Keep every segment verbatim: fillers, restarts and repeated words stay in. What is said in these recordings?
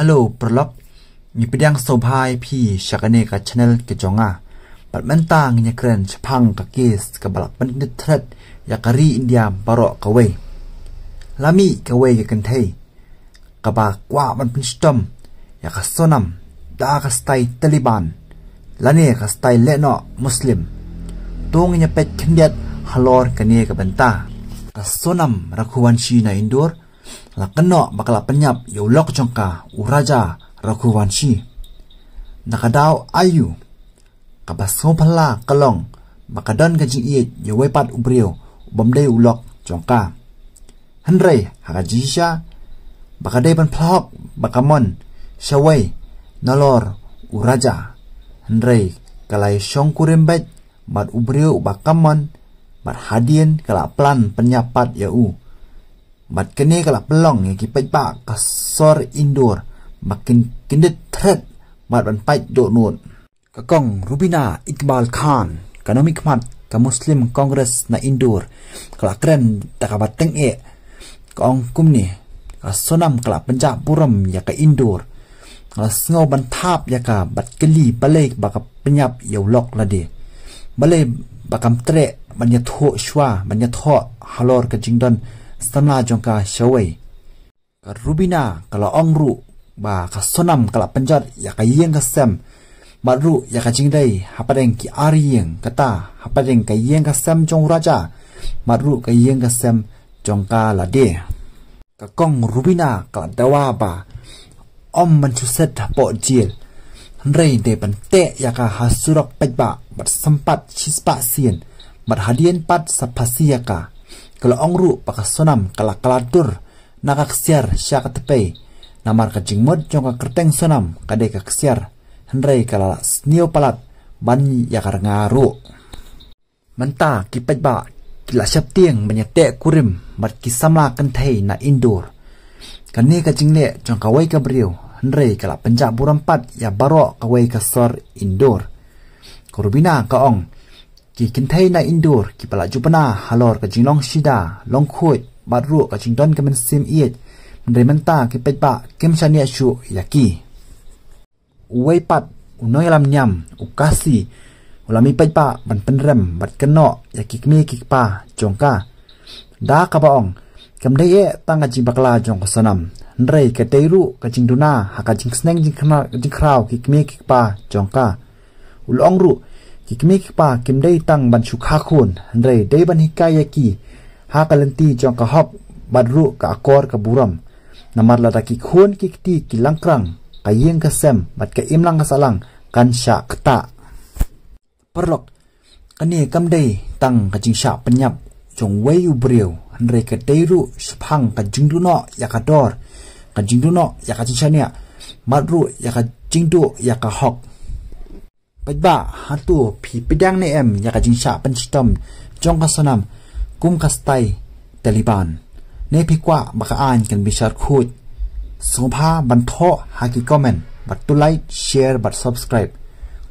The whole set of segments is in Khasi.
Hello paralok, ngi pdiang sngewbha ïa phi sha kane ka channel ka jong nga. Bad mynta ngin ïakren shaphang ka case kaba la pynthikna thret ïa ka ri India baroh kawei. La mih kawei ka kynthei kaba kwah ban pynshitom ïa ka Sonam da ka style Taliban lane ka style lehnoh Muslim. To ngin ïa peit khyndiat halor kane ka bynta. Ka Sonam Raghuvanshi na Indore la kynnoh ba ka la pynïap ïa u lok jong ka, u Raja Raghuvanshi. Na ka daw aïu? Kaba sngewphylla ka long ba ka don ka jingïeit ïa uwei pat u briew u bym dei u lok jong ka. Hynrei ha ka jingshisha ba ka dei ban pynlong hok ba ka mon shawei nalor u Raja. Hynrei ka la ïashongkurim beit bad u briew uba ka mon, bad hadien ka la plan pynïap pat ïa u. Bad kane ka la pynlong ïa ki paidbah ka sor Indore ba kin kyndit thret bad ban pait dohnud. Ka Kong Rubina Iqbal Khan, ka nongmihkhmat ka Muslim Congress na Indore, ka la kren da kaba tyngeh, ka ong kumne: ka Sonam ka la pynjah burom ïa ka Indore. Nga la sngew ban thap ïa ka bad kylli balei ba ka pynïap ïa u lok lade. Balei ba kam treh ban ïathuh shuwa, ban ïathuh halor ka jingdon samla jong ka shawei. Ka Rubina ka la ong ruh ba ka Sonam ka la pynjot ïa ka ïing ka sem bad ruh ïa ka jingdei hapdeng ki ar ïing, kata hapdeng ka ïing ka sem jong u Raja bad ruh ka ïing ka sem jong ka lade. Ka Kong Rubina ka la dawa ba ym ban shu set hapoh jel, hynrei dei ban teh ïa ka ha surok paidbah bad sympat shispah sien bad hadien pat sa phasi ïa ka. Ka la ong ruh ba ka Sonam ka la kylla dur na ka ksiar sha ka tpei, namar ka jingmut jong ka kyrteng Sonam ka dei ka ksiar, hynrei ka la sniew palat ban ïa ka rnga ruh. Mynta ki paidbah ki la sheptieng ban ïa teh kurim bad ki samla kynthei na Indore. Kane ka jingleh jong kawei ka briew, hynrei ka la pynjah burom pat ïa baroh kawei ka sor Indore. Ka Rubina ka ong, ki kynthei na Indore kiba la ju bna halor ka jinglong shida, long khuid bad ruh ka jingdon ka mynsiem ïeit, hynrei mynta ki paidbah kim shaniah shuh ïa ki. Uwei pat u nongïalam niam, u Kasi, u la mih paidbah ban pynrem bad kynnoh ïa ki kmie ki kpa jong ka. Da kaba ong, kam dei eh tang ka jingbakla jong ka Sonam, hynrei ka dei ruh ka jingduna ha ka jingsneng jingkhna-, jingkhraw ki kmie ki kpa jong ka. U la ong ruh, ki kmie ki kpa kim dei tang ban shu kha khun, hynrei dei ban hikai ïa ki ha ka lynti jong ka hok bad ruh ka akor ka burom. Namar lada ki khun ki kti ki langkrang, ka ïing ka sem bad ka imlang ka sahlang kan shah ktah. Paralok, kane kam dei tang ka jingshah pynïap jong uwei u briew, hynrei ka dei ruh shaphang ka jingduhnoh ïa ka dor, ka jingduhnoh ïa ka jingshaniah bad ruh ïa ka jingduh ïa ka hok. Paidbah, hato phi pdiang ne em ïa ka jingshah pynshitom jong ka Sonam kum ka style Taliban? Ne phi kwah ba ka aiñ kan bishar khuid? Sngewbha ban thoh ha ki comment bad to like, share bad subscribe.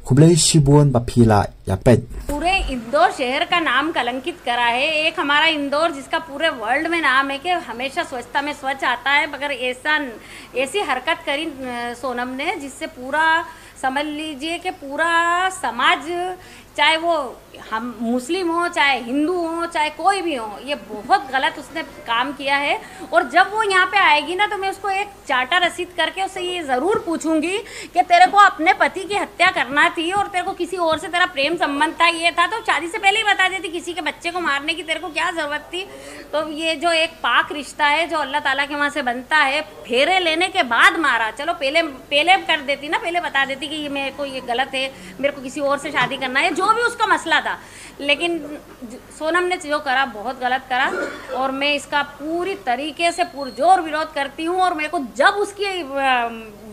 Khublei shibun ba phi la ïa peit. पूरे इंदौर शहर का नाम कलंकित करा है। एक हमारा इंदौर, जिसका पूरे वर्ल्ड में नाम है कि हमेशा स्वच्छता में स्वच्छ आता है, मगर ऐसा, ऐसी हरकत करी, अ, सोनम ने, जिससे पूरा, समझ लीजिए कि पूरा समाज, चाहे वो हम मुस्लिम हो, चाहे हिंदू हो, चाहे कोई भी हो, ये बहुत गलत उसने काम किया है। और जब वो यहाँ पे आएगी ना, तो मैं उसको एक चाटा रसीद करके उससे ये ज़रूर पूछूंगी कि तेरे को अपने पति की हत्या करना थी और तेरे को किसी और से तेरा प्रेम संबंध था, ये था, तो शादी से पहले ही बता देती। किसी के बच्चे को मारने की तेरे को क्या ज़रूरत थी? तो ये जो एक पाक रिश्ता है, जो अल्लाह ताला के वहाँ से बनता है, फेरे लेने के बाद मारा, चलो पहले, पहले कर देती ना, पहले बता देती कि ये मेरे को, ये गलत है, मेरे को किसी और से शादी करना है, जो भी उसका मसला था। लेकिन ज-, सोनम ने जो करा, बहुत गलत करा। और मैं इसका पूरी तरीके से पुरजोर विरोध करती हूँ। और मेरे को जब उसकी, अ,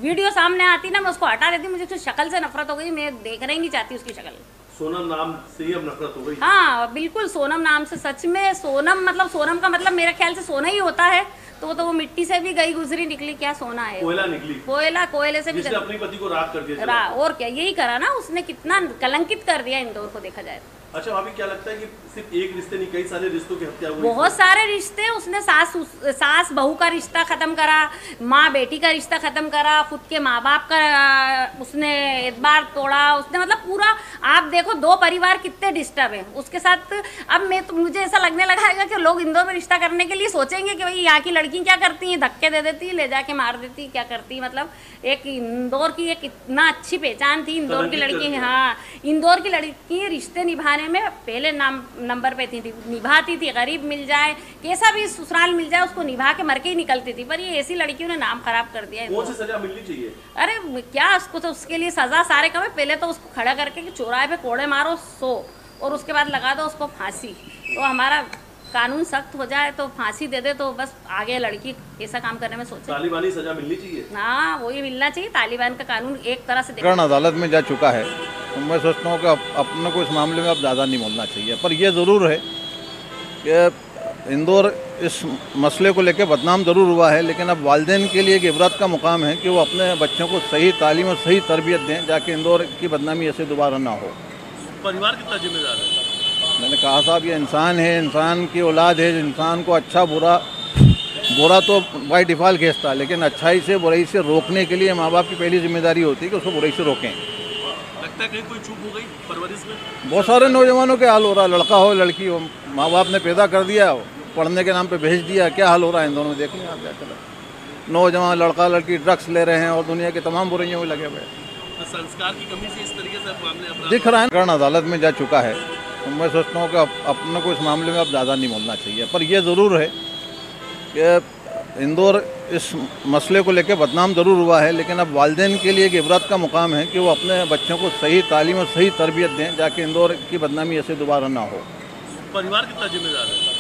वीडियो सामने आती ना, मैं उसको हटा देती। मुझे उसकी शक्ल से नफरत हो गई, मैं देखना ही नहीं चाहती उसकी शक्ल। सोनम नाम से ही अब नफरत हो गई। हाँ, बिल्कुल, सोनम नाम से। सच में सोनम, मतलब, सोनम का मतलब मेरे ख्याल से सोना ही होता है, तो वो, तो वो मिट्टी से भी गई गुजरी निकली, क्या सोना है? कोयला निकली। कोयला, कोयले से भी जिसने गंदी। अपने पति को राख कर दिया, चला गया। और क्या, यही करा ना उसने, कितना कलंकित कर दिया इंदौर को, देखा जाए तो। अच्छा भाभी, क्या लगता है कि सिर्फ एक रिश्ते नहीं, कई सारे रिश्तों की हत्या हुई? बहुत सारे रिश्ते, उसने सास उस, सास बहू का रिश्ता खत्म करा, माँ बेटी का रिश्ता खत्म करा, खुद के माँ बाप का, अ, उसने एतबार तोड़ा, उसने, मतलब, पूरा, आप देखो, दो परिवार कितने डिस्टर्ब हैं उसके साथ। अब मैं तो, मुझे ऐसा लगने लगा है कि लोग इंदौर में रिश्ता करने के लिए सोचेंगे कि भाई, यहाँ की लड़की क्या करती हैं, धक्के दे देती, ले जाके मार देती, क्या करती, मतलब, एक इंदौर की एक इतना अच्छी पहचान थी इंदौर की लड़की। हाँ, इंदौर की लड़की रिश्ते निभाने में पहले नाम नंबर पे थी, निभाती थी, गरीब मिल जाए, कैसा भी ससुराल मिल जाए, उसको निभा के मर के ही निकलती थी। पर ये ऐसी लड़कियों ने नाम खराब कर दिया है। कौन सी सजा मिलनी चाहिए? अरे, क्या उसको, तो उसके लिए सजा सारे कम है। पहले तो उसको खड़ा करके कि चौराहे पे कोड़े मारो सौ, और उसके बाद लगा दो उसको फांसी। तो हमारा कानून सख्त हो जाए, तो फांसी दे दे, तो बस आगे लड़की ऐसा काम करने में सोचे। तालिबानी सजा मिलनी चाहिए। हाँ, वही मिलना चाहिए। तालिबान का कानून एक तरह से देख- प्रकरण अदालत में जा चुका है, तो मैं सोचता हूँ कि अप-, अपने को इस मामले में अब ज़्यादा नहीं बोलना चाहिए। पर यह ज़रूर है कि इंदौर इस मसले को लेकर बदनाम ज़रूर हुआ है, लेकिन अब वालिदैन के लिए एक इबरत का मुकाम है कि वो अपने बच्चों को सही तालीम और सही तरबियत दें, जाके इंदौर की बदनामी ऐसे दोबारा ना हो। परिवार कितना जिम्मेदार है? मैंने कहा, साहब, ये इंसान है, इंसान की औलाद है, इंसान को अच्छा बुरा, बुरा तो बाय डिफॉल्ट घेरता है, लेकिन अच्छाई से, बुराई से रोकने के लिए माँ बाप की पहली जिम्मेदारी होती है कि उसको बुराई से रोकें। लगता है कहीं कोई चूक हो गई परवरिश में? बहुत सारे नौजवानों के हाल हो रहा है, लड़का हो, लड़की हो, माँ बाप ने पैदा कर दिया, पढ़ने के नाम पे भेज दिया, क्या हाल हो रहा है इन दोनों में, देख लें आप जाकर। नौजवान लड़का लड़की ड्रग्स ले रहे हैं और दुनिया की तमाम बुराइयों में लगे हुए हैं। तो संस्कार की कमी से इस तरीके से मामले, अपराध दिख रहा है। प्रकरण अदालत में जा चुका है, तो मैं सोचता हूँ कि अप-, अपने को इस मामले में अब ज़्यादा नहीं बोलना चाहिए। पर यह ज़रूर है कि इंदौर इस मसले को लेकर बदनाम ज़रूर हुआ है, लेकिन अब वालिदैन के लिए एक इबरत का मुकाम है कि वो अपने बच्चों को सही तालीम और सही तरबियत दें, जाके इंदौर की बदनामी ऐसे दोबारा ना हो। परिवार कितना जिम्मेदार है?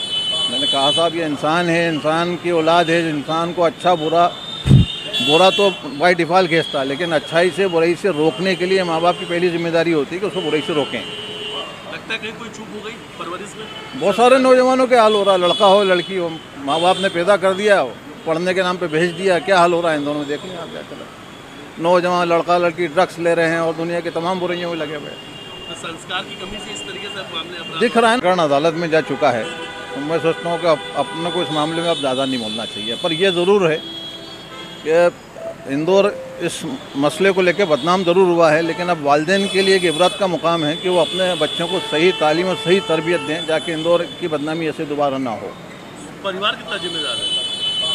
मैंने कहा, साहब, ये इंसान है, इंसान की औलाद है, इंसान को अच्छा बुरा, बुरा तो बाय डिफॉल्ट घेरता है, लेकिन अच्छाई से, बुराई से रोकने के लिए माँ बाप की पहली जिम्मेदारी होती है कि उसको बुराई से रोकें। लगता है कहीं कोई चूक हो गई परवरिश में? बहुत सारे नौजवानों के हाल हो रहा है, लड़का हो, लड़की हो, माँ बाप ने पैदा कर दिया, पढ़ने के नाम पे भेज दिया, क्या हाल हो रहा है इन दोनों में, देख लें आप जाकर। नौजवान लड़का लड़की ड्रग्स ले रहे हैं और दुनिया की तमाम बुराइयों में लगे हुए हैं। तो संस्कार की कमी से इस तरीके से मामले, अपराध दिख रहा है। प्रकरण अदालत में जा चुका है, तो मैं सोचता हूँ कि अप-, अपने को इस मामले में अब ज़्यादा नहीं बोलना चाहिए। पर यह ज़रूर है कि इंदौर इस मसले को लेकर बदनाम ज़रूर हुआ है, लेकिन अब वालिदैन के लिए एक इबरत का मुकाम है कि वो अपने बच्चों को सही तालीम और सही तरबियत दें, जाके इंदौर की बदनामी ऐसे दोबारा ना हो। परिवार कितना जिम्मेदार है?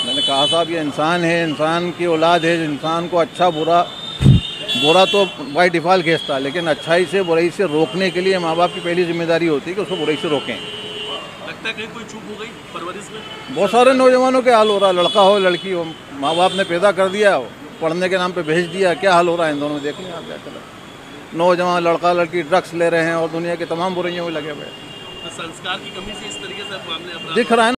मैंने कहा, साहब, ये इंसान है, इंसान की औलाद है, इंसान को अच्छा बुरा, बुरा तो बाय डिफॉल्ट घेरता है, लेकिन अच्छाई से, बुराई से रोकने के लिए माँ बाप की पहली जिम्मेदारी होती है कि उसको बुराई से रोकें। लगता है कहीं कोई चूक हो गई परवरिश में? बहुत सारे नौजवानों के हाल हो रहा है, लड़का हो, लड़की हो, माँ बाप ने पैदा कर दिया, पढ़ने के नाम पे भेज दिया, क्या हाल हो रहा है इन दोनों में, देख लें आप जाकर। नौजवान लड़का लड़की ड्रग्स ले रहे हैं और दुनिया की तमाम बुराइयों में लगे हुए हैं। तो संस्कार की कमी से इस तरीके से मामले, अपराध दिख रहा है।